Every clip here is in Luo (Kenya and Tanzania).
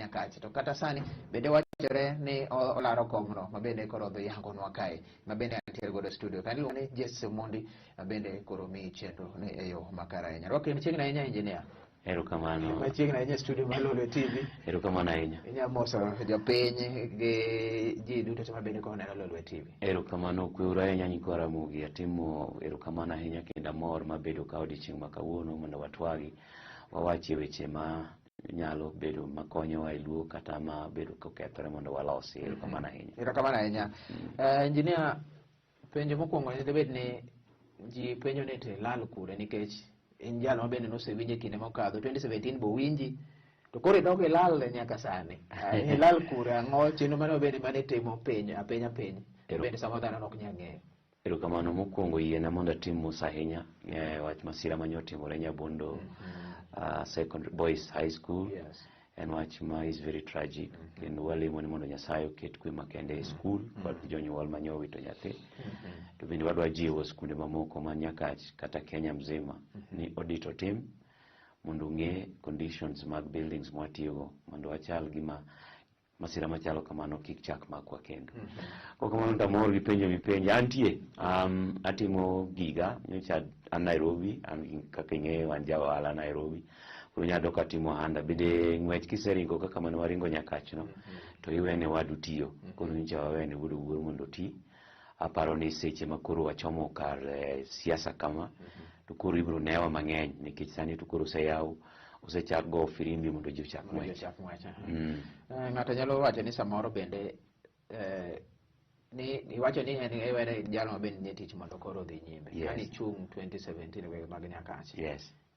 Nyakach. To kata sani bende wachore ni olaro komno ma bende koro dhi yangonwa kae, ma bende antiere godo e studio ka iluongo ni Jesse Omondi, ma bende koro miyi chenro ni e yo makare ahinya. Rwaki machiegni ahinya, engineer. Erokamano. Machiegni ahinya e studio mar Lolwe TV. Erokamano ahinya. Inya moso jopiny gi ji duto te ma bende koro neno Lolwe TV. Erokamano kweuru ahinya nyikwa Ramogi. Atimo erokamano ahinya kendo amor mabedo ka odiochieng' ma kawuono mondo watwagi wawachie weche ma nyalo bedo makonyowa e Luo kata ma bedo kokethore mondo walosi. Erokamano ahinya. Erokamano ahinya. Engineer, penjo mokwongo ni dibed ni ji penjo ni to ilal kure, nikech in jal ma bende nosewinjo e kinde mokadho 2017 bowinji to koro idok ilal nyaka sani. Ilal kure? Ang'o chenro mane bende mane itimo piny apinya piny bende samoro dhano ok nyal ng'eyo? Erokamano mokwongo yiena mondo atim mos ahinya e wach masira mane otimore Nyabondo Secondary Boys High School. En wach ma is very tragic kendo walemo ni mondo Nyasaye oket kwe makende e skul kod jonyuol mane owito nyathi. To bende wadwa jiwo skunde mamoko man Nyakach kata Kenya mzima ni audit otim mondo ong'e conditions mag buildings mwatiyogo mondo wachal gima masira machalo kamano kik chak makwa kendo. Kok kamano to amor gi penjo mipenja. Antie, atimo giga, nyocha an Nairobi, an kaka ing'eyo an ja ohala Nairobi. Koro nyalo dok atimo ohanda. Bende ng'wech kiseringo kaka mane waringo Nyakach no, to iwene wadu tiyo. Koro nyocha wawene wuod Owuor mondo oti. Aparo ni seche ma koro wachomo kar siasa kama, to koro ibiro newa mang'eny nikech sani to koro oseyaw, osechak go firimbi mondo ji ochak Mondo ji ng'wech. ochak ng'wech, aha. Ng'ato nyalo wacho ni samoro bende ni iwacho ni en iwene jal ma bende nie tich mondo koro odhi nyime. Kane ichung' 2017 wege mag Nyakach.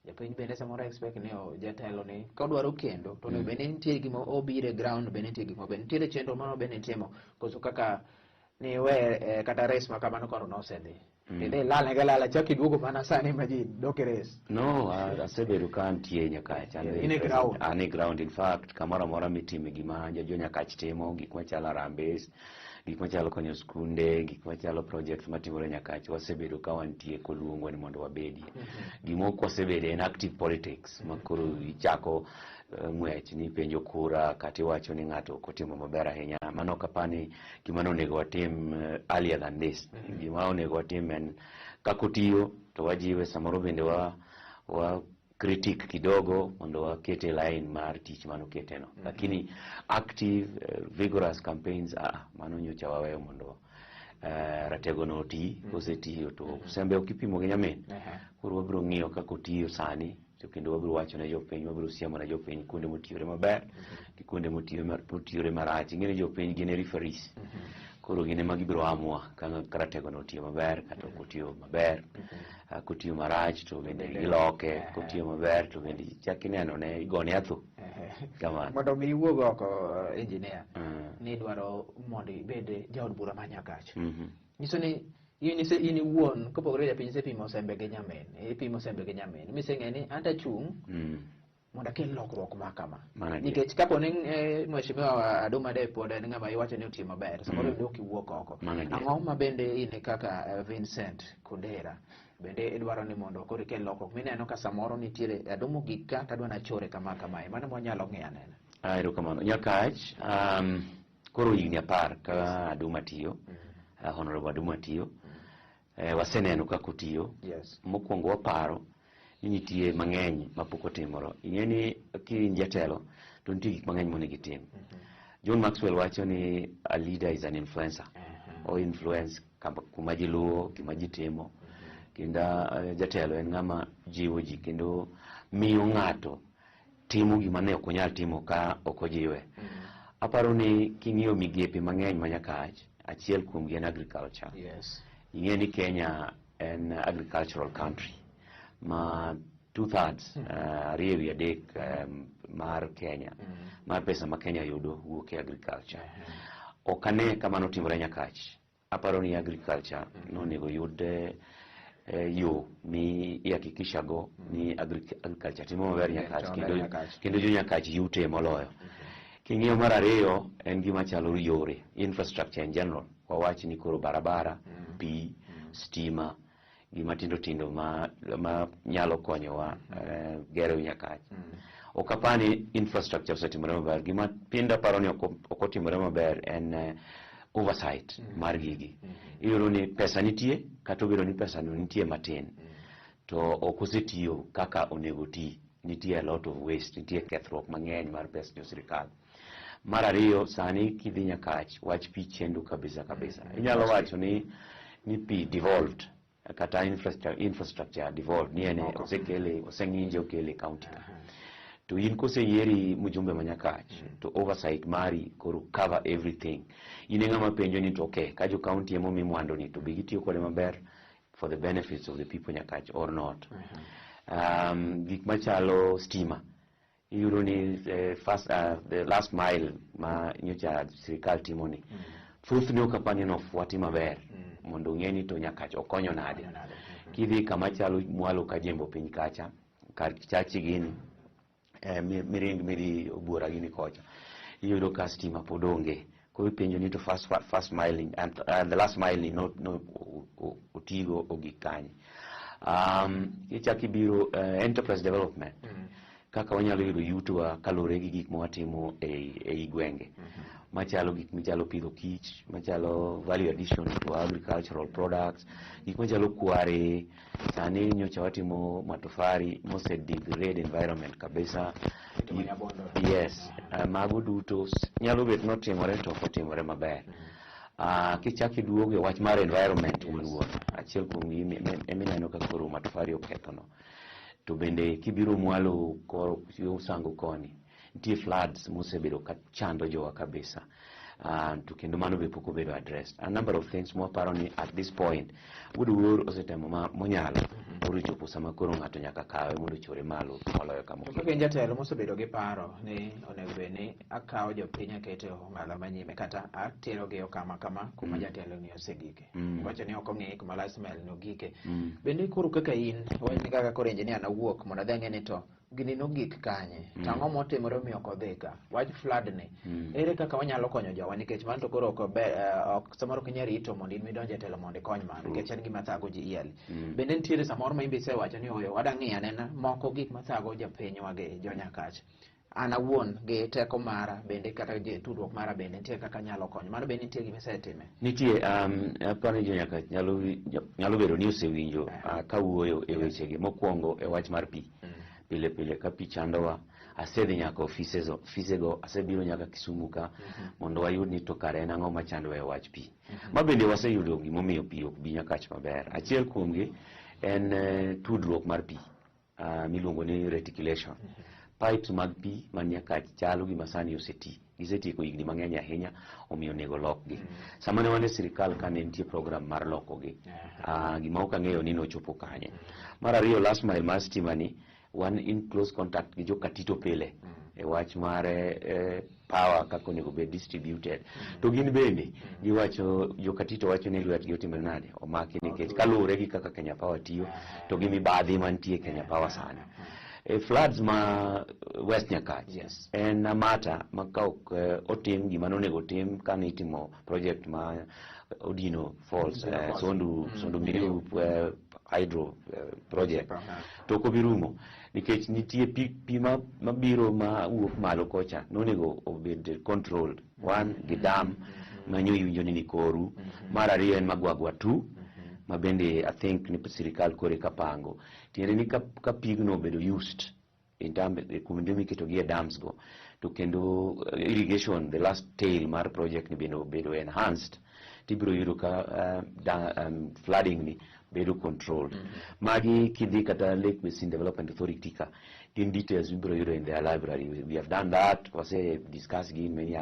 Japiny bende samoro expect ni jatelo ni kodwaro kendo to onego bed ni nitie gima obiro e ground, bende nitie gima bende nitiere chenro moro bende itimo koso kaka ni we kata race ma kamano koro nosedhi. Idhi lal ga lala chak iduogo mana sani ma ji dok e race. No, asebedo ka antie Nyakach. An In e ground. An e ground. In fact, kamoro amora mitime gima jo Nyakach timo, gik machalo harambee, gik machalo konyo skunde, gik machalo projects matimore Nyakach, wasebedo ka wantie koluongwa ni mondo wabedie. Gima ok wasebede en active politics, ma koro ichako ng'wech ni penjo kura kata iwacho ni ng'ato ok otimo maber ahinya. Mano ok apar ni gima nonego watim earlier than this. Gima onego watim en kaka otiyo to wajiwe, samoro bende wa critique kidogo mondo wakete line mar tich manokete no. Lakini active vigorous campaigns, mano nyocha waweyo mondo ratego no oti. Kosetiyo to sembe ok ipimo gi nyamin. Koro wabiro ng'iyo kaka otiyo sani to kendo wabiro wacho ne jopiny, wabiro siemo ne jopiny kuonde motiyore maber gi kuonde motiyore marach. Ing'e ni jopiny gin e referees. Koro gin ema gibiro amua ka ratego no otiyo maber kata ok otiyo maber. Kotiyo marach to bende giloke, kotiyo maber to bende chak ineno ne igone atho. Kamano. Mondo mi iwuog oko, engineer, ni idwaro mondo ibed jaod bura ma Nyakach. Nyiso ni in ise in iwuon kopogore gi japiny isepimo sembe gi nyamin, ipimo sembe gi nyamin miseng'e ni an tachung' mondo akel lokruok ma kama. Mano adier. Nikech kapo ni mheshimiwa Aduma de pod en ng'ama iwacho ni otiyo maber, samoro bende ok iwuok oko. Mano adier. Ang'o ma bende in kaka Vincent Kodera bende idwaro ni mondo koro ikel lokruok mineno ka samoro nitiere Adumo gik ka to adwa nachore kama kamae, mano mwanyalo ng'iyo anena. Erokamano. Nyakach, koro higni 10 ka Aduma tiyo, Honorable Aduma tiyo, waseneno kaka otiyo. Mokwongo waparo ni nitie mang'eny mapok otimore. Ing'e ni ki in jatelo to nitie gik mang'eny monego itim. John Maxwell wacho ni a leader is an influencer. O influence kuma ji luwo, gima ji timo. Kendo jatelo en ng'ama jiwo ji kendo miyo ng'ato timo gima ne ok onyal timo ka ok ojiwe. Aparo ni king'iyo migepe mang'eny ma Nyakach, achiel kuomgi en agriculture. Ing'e ni Kenya en agricultural country ma 2/3, 2/3 mar Kenya, mar pesa ma Kenya yudo wuok e agriculture. Ok ane kamano timore Nyakach. Aparo ni agriculture nonego yud yo mi ihakikisha go ni agriculture timo maber Nyakach, Timo maber kendo Nyakach. kendo jo Nyakach yute moloyo. King'iyo mar ariyo en gima chalo yore, infrastructure in general. Wawach ni koro barabara, pi, stima, gima tindo tindo ma nyalo konyowa gero Nyakach. Ok apani infrastructure osetimore maber. Gima pinda paro ni ok otimore maber en oversight mar gigi. Iyudo ni pesa nitie, kata obedo ni pesa no nitie matin, to ok osetiyo kaka onego ti. Nitie a lot of waste, nitie kethruok mang'eny mar pes jo sirikal. Mar ariyo, sani kidhi Nyakach, wach pi chendo kabisa kabisa. Inyalo wacho ni pi devolved, kata infrastructure devolved, ni en osekele, oseng'inje okele county ka. To in koseyieri mjumbe ma Nyakach, to oversight mari koro cover everything. In e ng'ama penjo ni to okay, ka jo county ema omi mwandu ni, to be gitiyo kode maber for the benefits of the people Nyakach or not. Gik machalo stima, iyudo ni the last mile ma nyocha sirikal timo ni, thothne ok apani nofuati maber mondo ong'e ni to Nyakach okonyo nade. Kidhi kama chalo mwalo ka Jembo piny kacha, kar Chachi gini, miring midhi Obuora gini kocha, iyudo ka stima pod onge. Koro ipenjo ni to first mile and the last mile ni no otigo ogik kanye. Ichak ibiro enterprise development, kaka wanyalo yudo yutowa kaluwore gi gik mawatimo ei gwenge, machalo gik machalo pidho kich, machalo value addition to agricultural products, gik machalo kware. Sani nyocha watimo matofari mose degrade environment kabisa. Yes, mago duto nyalo bet notimore to ok otimore maber. Kichak iduogo e wach mar environment wuon, achiel kuom gi emineno ka koro matofari okethono. To bende kibiro mwalo koro yo Usango koni, nitie floods mosebedo ka chando jowa kabisa. To kendo mano be pok obedo addressed. A number of things mwaparo ni at this point Wuod Wuor osetemo monyalo, koro chopo sama koro ng'ato nyaka kawe mondo ochore malo moloyo kama oket. Kaka jatelo mosebedo gi paro ni onego bed ni akawo jopiny akete ong'ala manyime, kata aterogi okama kama kuma jatelo ni osegike. Wacho ni ok ong'i kuma last mile nogike. Bende koro kaka in, wach ni kaka koro engineer nawuok mondo adhi ang'e ni to gini nogik kanye, to ang'o motimore omiyo ok odhi ka. Wach flood ni, ere kaka wanyalo konyo jowa, nikech mano to koro ok ober, ok samoro ok inyal rito mondo in midonjo e telo mondo ikony mano, nikech en gima thago ji yearly. Bende nitiere samoro ma in be isewacho ni oyo, wadwa ng'iyo anena moko gik mathago jopinywa gi jo Nyakach. An awuon gi teko mara bende kata tudruok mara bende nitie kaka anyalo konyo. Mano bende nitie gima isetime? Nitie, aparo ni jo Nyakach nyalo bedo ni osewinjo kawuoyo e wechegi. Mokwongo e wach mar pi. Pile pile ka pi chandowa, asedhi nyaka ofisego, asebiro nyaka Kisumu ka, mondo wayud ni to kare en ang'o machandowa e wach pi. Ma bende waseyudo gimomiyo pi ok bi Nyakach maber. Achiel kuomgi en tudruok mar pi, miluongo ni reticulation. Pipes mag pi man Nyakach chalo gima sani oseti. Gisetieko higni mang'eny ahinya, omiyo onego lokgi. Sama ne wan e sirikal ka ne nitie program mar lokogi, gima ok ang'eyo ni nochopo kanye. Mar ariyo, last mile mar stima ni, wan in close contact gi jo Katito pile e wach mar power kaka onego bed distributed. To gin bende giwacho, jo Katito wacho ni lwetgi otimore nade, omaki, nikech kaluwore gi kaka Kenya Power tiyo to gi mibadhi mantie Kenya Power sani. Floods ma West Nyakach en amata ma ka ok otim gima nonego otim kane itimo project ma Odino Falls, Sondu Miriu hydro project, to ok obi rumo nikech nitie pi mabiro ma wuok malo kocha nonego obed controlled. One, gi dam manyo iwinjo ni Nikoru. Mar ariyo en Magwagwa 2, ma bende I think ni sirikal kore ka pango. Tiende ni ka pigno obedo used in term kuonde miketo gi e dams go, to kendo irrigation, the last tail mar project ni bende obedo enhanced, tibiro yudo ka flooding ni bedo controlled. Magi kidhi kata Lake Basin Development Authority ka, gin details mibiro yudo in their library. We have done that, wase discuss gi in many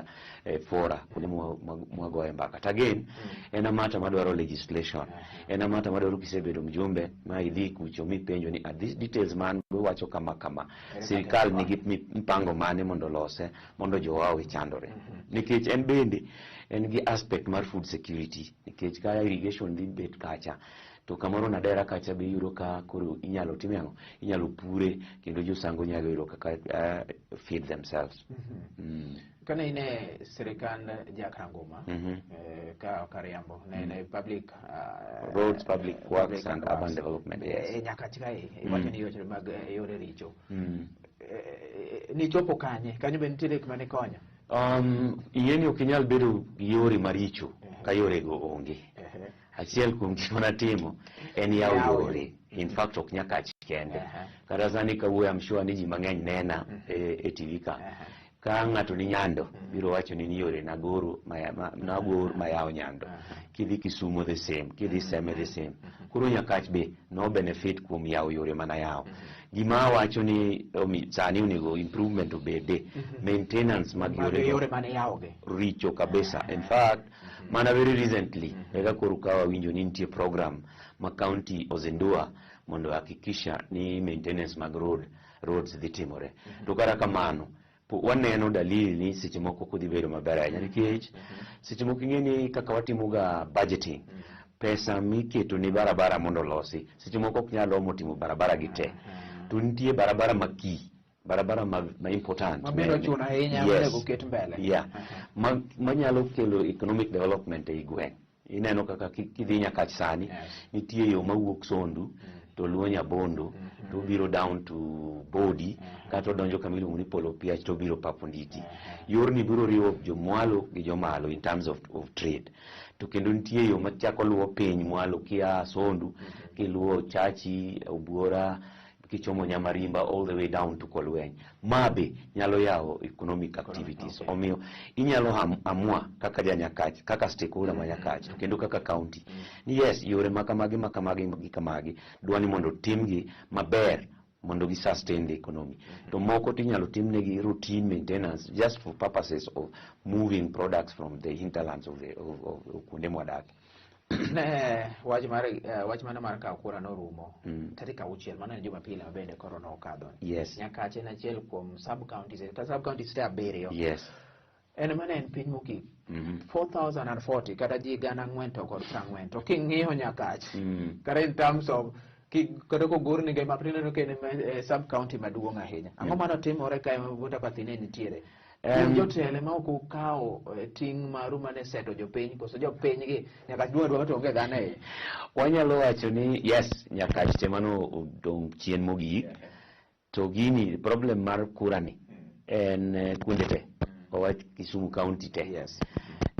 fora kuonde mwagoye mbaka. To again, en a matter madwaro legislation. En a matter madwaro kisebedo mjumbe ma idhi kucho mipenjo ni these details man wacho kama kama. Sirikal nigi mpango mane mondo olose mondo jowa owe chandore. Nikech en bende en gi aspect mar food security, nikech ka irrigation dhi bet kacha, to kamoro Nadera kacha be iyudo ka koro inyalo tim ang'o? Inyalo pure kendo josango nyalo yudo kaka feed themselves. Kane in e sirikand Jakranguma, ka ok ariambo, ne en public Roads, Public Works and Urban Development. Yes. Nyakach kae, iwacho ni yore mag yore richo. Nichopo kanye? Kanyo be nitiere gik mane konyo? Ing'e ni ok inyal bedo gi yore maricho ka yorego onge. Achiel kuom gik manatimo en yawo yore. In fact, ok Nyakach kende. Kata sani kawuoyo, I'm sure ni ji mang'eny nena e TV ka. Ka ng'ato ni Nyando, biro wacho ni yore nagoro nagor mayawo Nyando. Kidhi Kisumo the same, kidhi Seme the same. Koro Nyakach be no benefit kuom yawo yore manayawo. Gima awacho ni sani onego improvement obede, maintenance mag yore yore mane yawogi richo kabisa. In fact, mana very recently eka koro ka wawinjo ni nitie program ma county ozindua mondo hakikisha ni maintenance mag roads dhi timore. To kata kamano, waneno dalili ni seche moko ok odhi bedo maber ahinya, nikech seche moko ing'e ni kaka watimo ga budgeting, pesa miketo ne barabara mondo olosi seche moko ok nyal romo timo barabara gi te, to nitie barabara ma key, barabara ma important mabiro chuno ahinya monego ket mbele. Yeah, manyalo kelo economic development ei gweng'. Ineno kaka kidhi Nyakach sani, nitie yo mawuok Sondu to luwo Nyabondo to biro down to Bodi, kata odonjo kama iluongo ni Polo Piach to obiro Paponditi. Yorni biro riwo jomwalo gi jomalo in terms of trade. To kendo nitie yo machako luwo piny mwalo kia Sondu kiluwo Chachi, Obuora, kichomo Nyamarimba all the way down to Kolweny. Ma be nyalo yawo economic activities. Omiyo inyalo amua kaka janyakach, kaka stakeholder ma Nyakach, to kendo kaka county ni yes, yore ma kamagi, ma kamagi gi kamagi dwa ni mondo timgi maber mondo gi sustain the economy, to moko tinyalo timnegi routine maintenance just for purposes of moving products from the hinterlands of kuonde mwadake. Ne wach mar wach mano mar kawo kura norumo tarik 6, mano en Jumapili ma bende koro nokadho. Nyakach en achiel kuom sub counties, kata sub counties te 7. En mana en piny mogik 4040, kata ji 4,040, to king'iyo Nyakach kata in terms of kata kogor ni map, tineno ka en sub county maduong' ahinya. Ang'o manotimore kae ma voter apathy ne nitiere? Un jotelo ema ok ukawo ting' maru mane seto jopiny, koso jopiny gi Nyakach duong' aduoga to onge dhano e iye? Wanyalo wacho ni yes, Nyakach te mano odong' chien mogik. To gini, problem mar kura ni en kuonde te, owach Kisumu County te.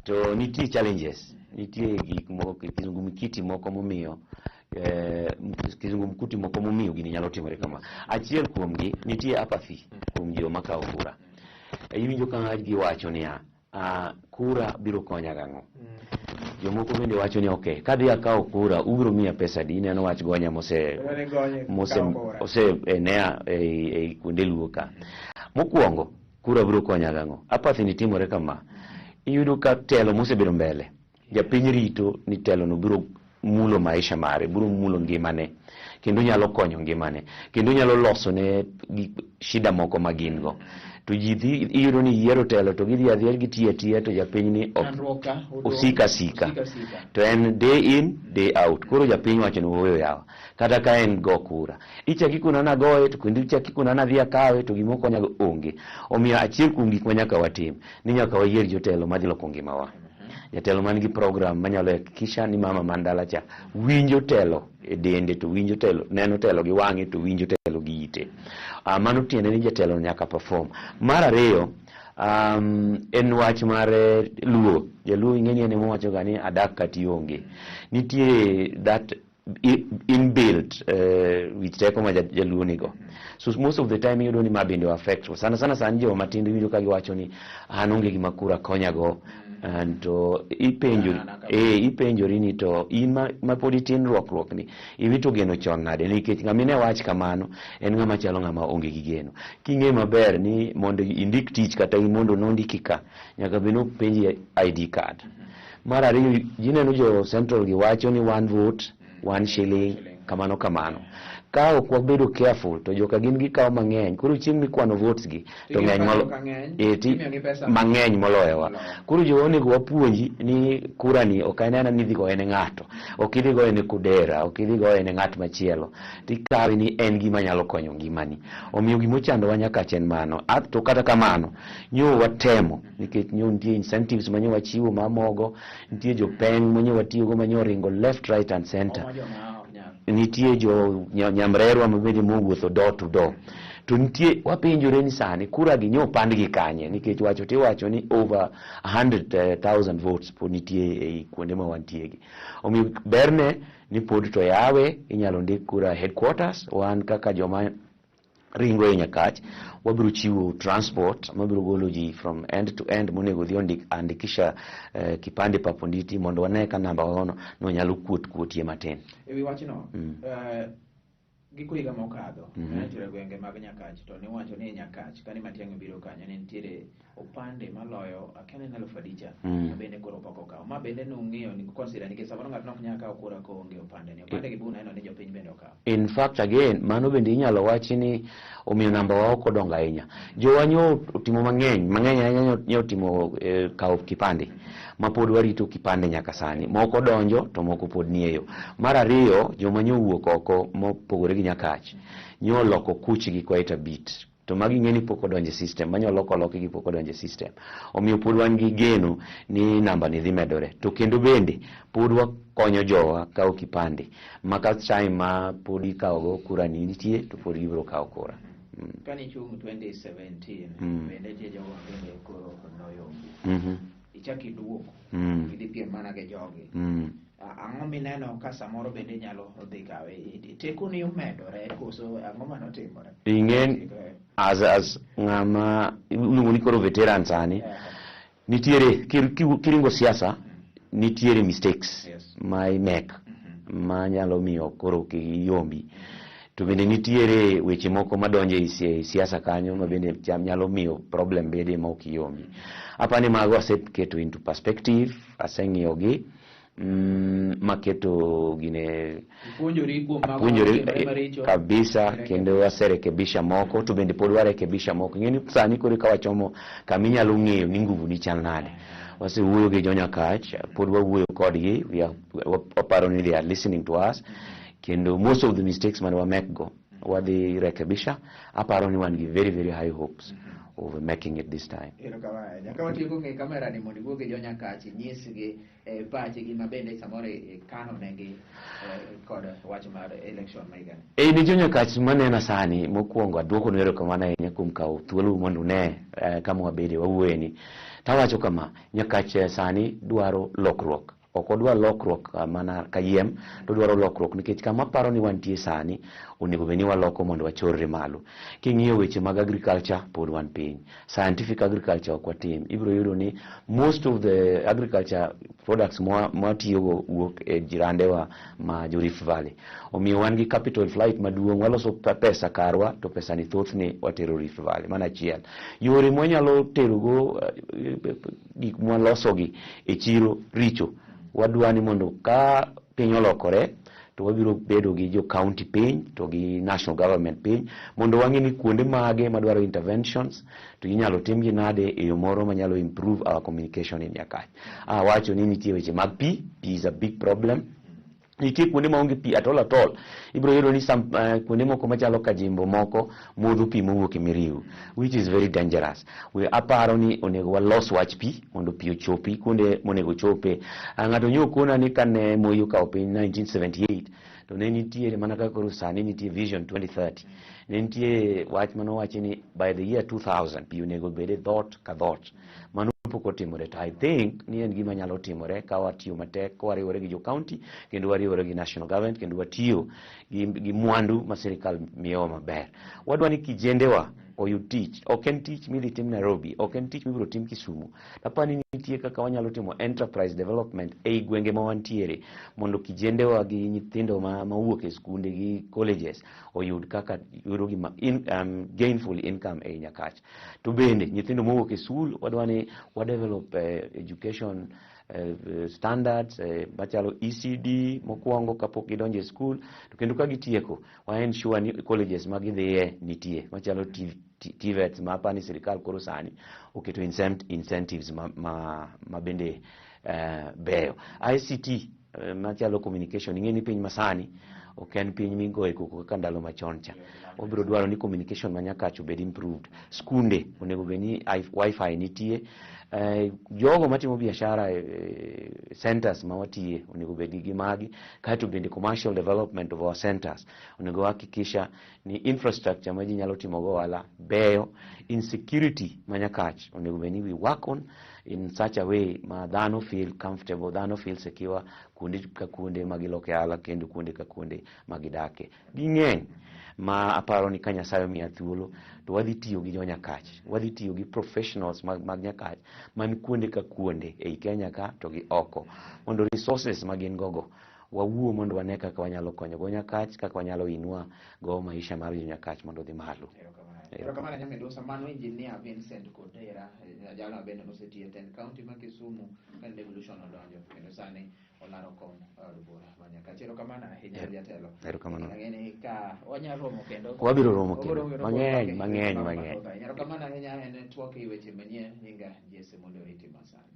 To nitie challenges, nitie gik moko, kizungumkiti moko momiyo kizungumkuti moko momiyo gini nyalo timore kama. Achiel kuomgi, nitie apathy kuom joma kawo kura. Iwinjo ka giwacho niya, "Kura biro konya gang'o?" Jomoko bende wacho ni, "Okay, kadhi akawo kura, ubiro miya pesa adi?" Ineno wach gonya mose ose enea ei kuonde Luo ka. Mokwongo, kura biro konya gang'o? Apathy ni timore kama. Iyudo ka telo mosebedo mbele, japiny rito ni telo no biro mulo maisha mare, biro mulo ngimane, kendo nyalo konyo ngimane, kendo nyalo loso ne shida moko ma gin go. To ji dhi, iyudo ni yiero telo to gidhi adhiya gitiyo atiya, to japiny ni ok osika sika. To en day in, day out. Koro japiny wacho ni, "Ooyo yawa, kata ka en go kura, ichak ikona nagoye, to kendo ichak ikona nadhi akawe, to gima okonyago onge." Omiyo achiel kuom gik ma nyaka watim ni nyaka wayier jotelo madhi loko ngimawa. Jatelo man gi program manyalo hakikisha ni mama man dala cha winjo telo e dende, to winjo telo, neno telo gi wang'e, to winjo telo gi ite. Mano tiende ni jatelo nyaka perform. Mar ariyo, en wach mar Luo. Jaluo ing'e ni en ema owacho ga ni adak kata ionge. Nitie that inbuilt wich teko ma jaluo nigo. So most of the time iyudo ni ma bende affect sana sana sani joma matindo. Iwinjo ka giwacho ni, "An onge gima kura konyago." And to ipenjo, ipenjori ni to in ma pod itin, rwakruok ni iwito geno chon nade? Nikech ng'ama ine wach kamano en ng'ama chalo ng'ama onge gi geno. King'e maber ni mondo indik tich kata in mondo nondiki ka, nyaka bed ni openji ID card. Mar ariyo, jineno jo Central gi wacho ni one vote, one shilling, kamano kamano. Ka ok wabedo careful to joka gin gikawo mang'eny, koro chieng' mikwano votes gi to ng'eny mang'eny moloyowa. Koro jowa onego wapuonji ni kura ni ok en ena ni idhi goye ne ng'ato, ok idhi goye ne Kodera, ok idhi goye ne ng'at machielo, tikawe ni en gima nyalo konyo ngimani. Omiyo gimochandowa nyaka en mano. To kata kamano, nyo watemo, nikech nyo nitie incentives ma nyo wachiwo ma mogo, nitie jopeng' ma nyo watiyogo ma nyo oringo left, right and center, nitie jo nyamrerwa ma bende mowuotho door to door. To nitie wapenjore ni sani kura gi nyo pandgi kanye, nikech wacho tiwacho ni over 100,000 votes pod nitie ei kuonde ma wantie gi. Omiyo berne ni pod to yawe, inyalo ndik kura headquarters. Wan kaka joma ringo e Nyakach, wabiro chiwo transport mabiro golo ji from end to end monego dhi ondik andikisha kipande paponditi, mondo wane ka namba wagono no nyalo kuot kuotie matin. E wi wachno, giko higa mokadho, ne nitiere gwenge mag Nyakach, to niwacho ni Nyakach kane Matiang'i obiro kanyo ne nitiere opande maloyo akia ni en 5,000 ma bende koro pok okaw, ma bende nung'iyo ni consider, nikech samoro ng'ato nok nyal kawo kura koonge opande ni, opande gi bu neno ni jopiny bende okaw. In fact, again, mano bende inyalo wachi ni omiyo namba wa ok odongo ahinya. Jowa nyo otimo mang'eny mang'eny ahinya, nyo otimo kawo kipande ma pod warito kipande nyaka sani. Moko donjo to moko pod nie yo. Mar ariyo, joma nyo owuok oko mopogore gi Nyakach nyo oloko kuchgi quite a bit, to magi ng'e ni pok odonjo e system, manyo loko lokgi pok odonjo e system. Omiyo pod wan gi geno ni namba ni dhi medore. To kendo bende pod wakonyo jowa kawo kipande ma ka time ma pod ikawogo kura ni nitie, to pod gibiro kawo kura. Kane ichung' 2017, bende nitie jogo ma bende koro noyombi, ichak iduogo, idhi piem mana gi jogi. Ang'o mineno ka samoro bende nyalo dhi kawe? Tekoni omedore koso ang'o manotimore? Ing'en as ng'ama iluongo ni koro veteran sani, nitiere kiringo siasa, nitiere mistakes ma imek ma nyalo miyo koro kiyombi. To bende nitiere weche moko madonjo e siasa kanyo ma bende nyalo miyo problem bede ma ok iyombi. Apani mago aseketo into perspective, aseng'iyo gi maketo gine. Ipuonjori kuom mago Apuonjore matimore maricho. kabisa, kendo aserekebisha moko, to bende pod warekebisha moko. Ing'e ni sani koro ka wachomo kama inyalo ng'eyo ni nguvu ni chal nade. Wasewuoyo gi jonyakach, pod wawuoyo kodgi, waparo ni they are listening to us, kendo most of the mistakes mane wamek go wadhi rekebisha. Aparo ni wan gi very very high hopes of making it this time. Erokamano ahinya. Ka watieko, ng'e kamera ni mondo iwuo gi jonyakach, inyisgi pachgi ma bende samoro ikano negi kod wach mar election ma higani. E ni jonyakach manena sani, mokwongo aduoko nu erokamano ahinya kuom kawo thuolo mondo une kama wabede wawuoye ni. Tawacho kama, Nyakach sani dwaro lokruok. Ok odwar lokruok mana kayiem, to odwaro lokruok nikech kama aparo ni wantie sani, onego bed ni waloko mondo wachorre malo. King'iyo weche mag agriculture, pod wan piny. Scientific agriculture ok watim. Ibiro yudo ni most of the agriculture products mwatiyogo wuok e jirandewa ma jo Rift Valley. Omiyo wan gi capital flight maduong', waloso pesa karwa, to pesa ni thothne watero Rift Valley. Mano achiel. Yore mwanyalo terogo gik mwalosogi e chiro richo. Wadwa ni mondo ka piny olokore, to wabiro bedo gi jo county piny to gi national government piny, mondo wang'e ni kuonde mage madwaro interventions to inyalo timgi nade e yo moro manyalo improve our communication in Nyakach. Awacho ni nitie weche mag pi, pi is a big problem. Nitie kuonde maonge pi at all at all. Ibiro yudo ni some kuonde moko machalo Kajimbo moko modho pi mowuok e Miriu, which is very dangerous. We aparo ni onego walos wach pi mondo pi ochopi kuonde monego ochope. Ng'ato nyo kona ni kane Moi okawo piny 1978, to ne nitiere mana kaka koro sani nitie Vision 2030. Ne nitie wach manowachi ni by the year 2000 pi onego bed e dhoot ka dhoot. Mano pok otimore, to I think ni en gima nyalo timore ka watiyo matek, ka wariwore gi jo county kendo wariwore gi national government kendo watiyo gi mwandu ma sirikal miyowa maber. Wadwa ni kijendewa oyud tich. Ok en tich midhi tim Nairobi, ok en tich mibiro tim Kisumu. Apani nitie kaka wanyalo timo enterprise development ei gwenge ma wantiere mondo kijendewa gi nyithindo ma wuok e skunde gi colleges oyud kaka yudo gima gainful income ei Nyakach. To bende nyithindo mowuok e skul, wadwa ni wa develop education standards machalo ECD mokwongo kapok gidonjo e skul, to kendo ka gitieko wa ensure ni colleges ma gidhiye nitie machalo TVETs, ma apani sirikal koro sani oketo incentives ma bende beyo. ICT machalo communication, ing'e ni piny masani Ok en piny migoye koko kaka ndalo machon cha. Wabiro dwaro ni communication ma Nyakach obed improved. Skunde onego bed ni wifi nitie. Jogo matimo biashara centers ma watiye onego bed gi magi. Kaeto bende commercial development of our centers onego hakikisha ni infrastructure ma ji nyalo timo go ohala beyo. Insecurity ma Nyakach onego bed ni we work on in such a way ma dhano feel comfortable, dhano feel secure kuonde ka kuonde ma giloke ohala kendo kuonde ka kuonde ma gidake. Ging'eny ma aparo ni ka Nyasaye omiya thuolo to wadhi tiyo gi jo Nyakach, wadhi tiyo gi professionals mag Nyakach man kuonde ka kuonde ei Kenya ka to gi oko, mondo resources ma gin gogo wawuo mondo wane kaka wanyalo konyo go Nyakach, kaka wanyalo inua go maisha mar jo Nyakach mondo odhi malo. Erokamano Nyamidusa. Mano Engineer Vincent Kodera, jalno bende nosetiyo e tend county ma Kisumu kane devolution odonjo, kendo sani olaro kom e od bura ma Nyakach. Erokamano ahinya, jatelo. Erokamano. Ang'e ni ka wanyalo romo kendo. Wabiro romo kendo. Wabiro romo Mang'eny, kendo. mang'eny, Mathoth mang'eny. ahinya. Erokamano ahinya. En twak e weche manyien. Nyinga Jesse Mondo Oriti Masani.